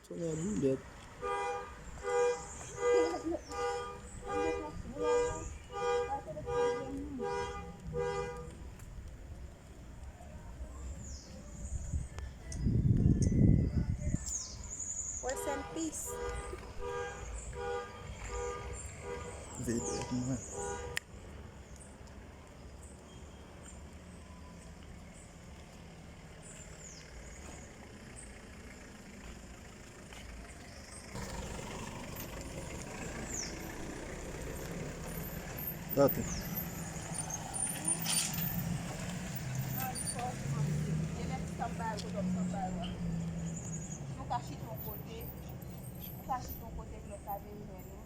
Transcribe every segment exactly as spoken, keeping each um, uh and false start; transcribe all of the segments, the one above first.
Sonè boulèt. Rest in peace. Vedèt mwen. Gade. Nou ka chita yon kote, nou ka chita yon kote pou lòt la vin jwenn nou.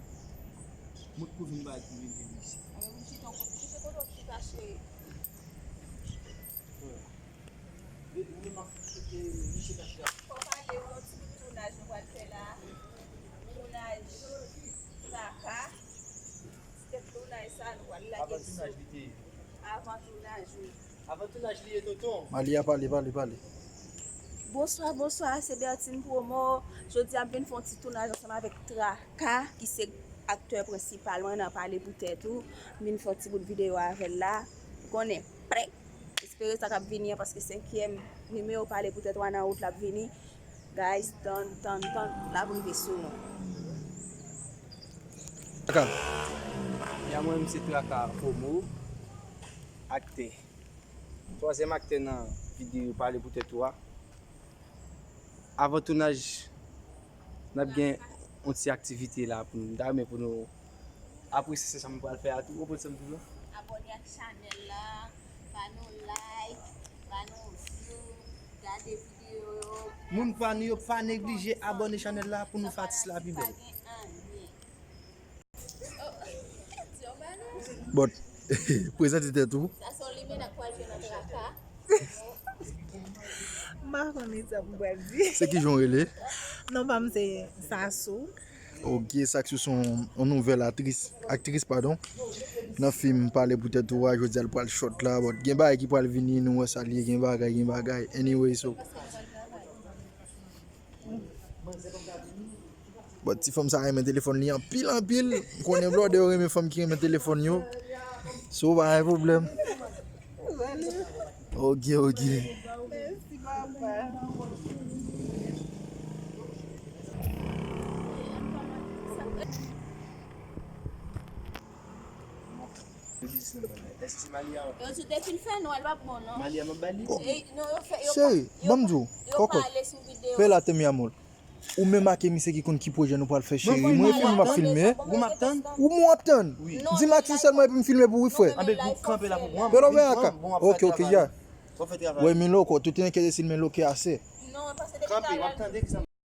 Mwen tou vin bay pou vin vin isit. Anben vin chita yon kote. Kite kote w chita, cheri. Fò pale yon ti bout tounaj nou pral fè la. Tounaj traka. Ti tèt tounaj sa nou pral lage sou. Avan tounaj li te ye. Avan tounaj, wi. Avan tounaj li ye, tonton. Malia, pale, pale, pale. Bonswa, bonswa, se Bertine Promo. Jodi a, m vin fè yon ti tounaj ansanm avèk Traka, ki se aktè prensipal mwen nan Pale Pou Tèt Ou. M vin fè yon ti bout videyo avè l la. Ou konnen, prèk. Espere sa k ap vini an, paske senkyèm nimewo Pale Pou Tèt Ou a nan wout, l ap vini. Guys, tann, tann, tann, l ap rive sou nou. Traka. Ya, mwen, m se Traka Promo, aktè. Twazyèm aktè nan videyo Pale Pou Tèt Ou a. Avan tounaj, n ap gen yon ti aktivite la pou nou. M ta renmen pou nou apresye sa m pral fè a tou. Ou konprann sa m di w la? Abòne ak chanèl la, ba nou like, ba nou view, gade videyo yo. Moun pa nou yo pa neglije abòne chanèl la pou nou fè atis la pi bèl. Pa gen anyen. Bon, prezante tèt ou. Sa se yon limenna k pral jwe nan Traka. M pa konnen sa pou m pral di. Se ki jan w rele? Non pa m se Sasou. Ok, Sasou se yon, yon nouvèl atris, aktris, padon. Nan fim Pale Pou Tèt Ou a, jodi a l pral shot la, but gen bagay ki pral vini, nou wè sa l ye, gen bagay, gen bagay. Anyway, so. But ti fanm sa renmen telefòn li anpil, anpil. M konnen blòdè yo renmen fanm ki renmen telefòn yo. So, pa gen pwoblèm. Ok, ok. Mèsi, papa. Yo di w te fin fè nou, l p ap bon, non. Malia, m ap ba li. E, non, yo fè, yo pa, cheri, yo ban m di w, yo kokot, pale sou videyo. Pela te mi amor. Ou menm ak misye ki konn ki pwojè nou pral fè, cheri. Mwen, mwen, mwen, m ap filme. Ou m ap tann? Ou m ap tann? Wi. Di m ak ou sèlman epi m filme pou ou, frè. Anben, kanpe la pou mwen. Pelo ben aka. Ok, ok, ya. Wè, men loko, tout enke de sil men loke ase. Kanpe, w ap tande ki sa.